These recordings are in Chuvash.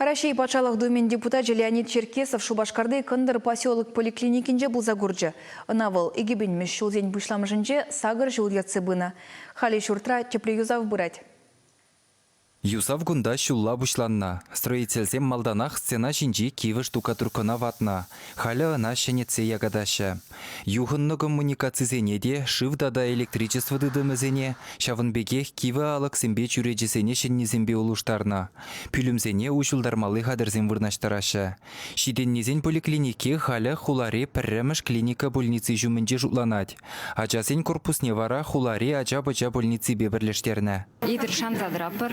Раҫҫей Патшалӑх Думин депутачӗ Леонид Черкесов Шупашкарти Кӑнтӑр поселок поликлиникинче пулса курчӗ. Ӑна вӑл 2000-мӗш ҫулсен пуҫламӑшӗнче сакӑр ҫул ертсе пынӑ. Халӗ ҫуртра тӗплӗ юсав пырать. Юсав кунта ҫулла пуҫланнӑ. Строительсем малтанах стена ҫинчи кивӗ штукатуркӑна ватнӑ, халӗ ӑна ҫӗнетсе якатаҫҫӗ. Юхӑннӑ коммуникацисене те, шыв тата электричество тытӑмӗсене, ҫавӑн пекех кивӗ алӑксемпе чӳречесене ҫӗннисемпе улӑштарнӑ. Пӳлӗмсене уҫӑлтармалли хатӗрсем вырнаҫтараҫҫӗ. Ҫитӗннисен поликлиники халӗ хулари пӗрремӗш клиника пульници ҫумӗнче шутланать. Ачасен корпусне вара хулари ача-пӑча пульниципе пӗрлештернӗ. Эпир шанса тӑратпӑр.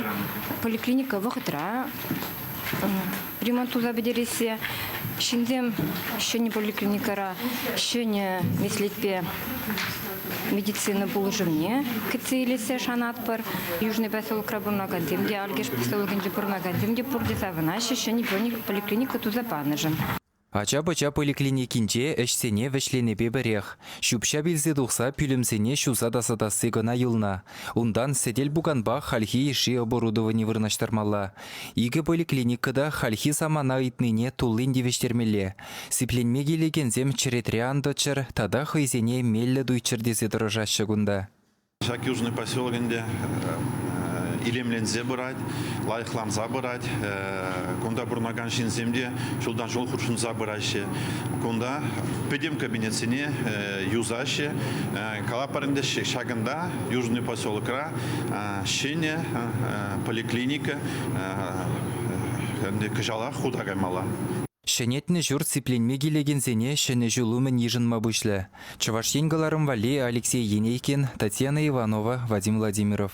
Поликлиника вӑхӑтра ремонт туса пӗтерессе ҫынсем ҫӗнӗ поликлиникӑра ҫӗнӗ меслетпе медицина пулӑшӑвне кӗтсе илессе шанатпӑр. Южный поселокра пурӑнакансем те, Алькеш поселокӗнче пурӑнакансем те пурте савӑнаҫҫӗ ҫӗнӗ поликлиника туса панӑшӑн. Ача-пӑча поликлиникинче ӗҫсене вӗҫленипе пӗрех. Ҫӳп-ҫап илсе тухса пӳлӗмсене ҫуса тасатасси кӑна юлнӑ. Унтан сӗтел-пуканпа хальхи йышши оборудовани вырнаҫтармалла. Икӗ поликлиника та хальхи самана ыйтнине туллин тивӗҫтермелле. Сипленме килекенсем черетре ан тӑччӑр тата хӑйсене меллӗ туйччӑр тесе тӑрӑшаҫҫӗ кунта. Ҫак Южный поселок ӗнтӗ илемленсе пырать, лайӑхланса пырать. Кунта пурӑнакан ҫынсем те ҫултан ҫул хутшӑнса пыраҫҫӗ. Кунта пӗтӗм кабинетсене юсаҫҫӗ. Калапӑр ӗнтӗ, ҫакӑнта Южный поселокра ҫӗнӗ поликлиника кӑҫалах хута каймалла. Ҫӗнетнӗ ҫурт сипленме килекенсене Ҫӗнӗ ҫул умӗн йышӑнма пуҫлӗ. Чӑваш Ен кӑларӑм валли Алексей Енейкин, Татьяна Иванова, Вадим Владимиров.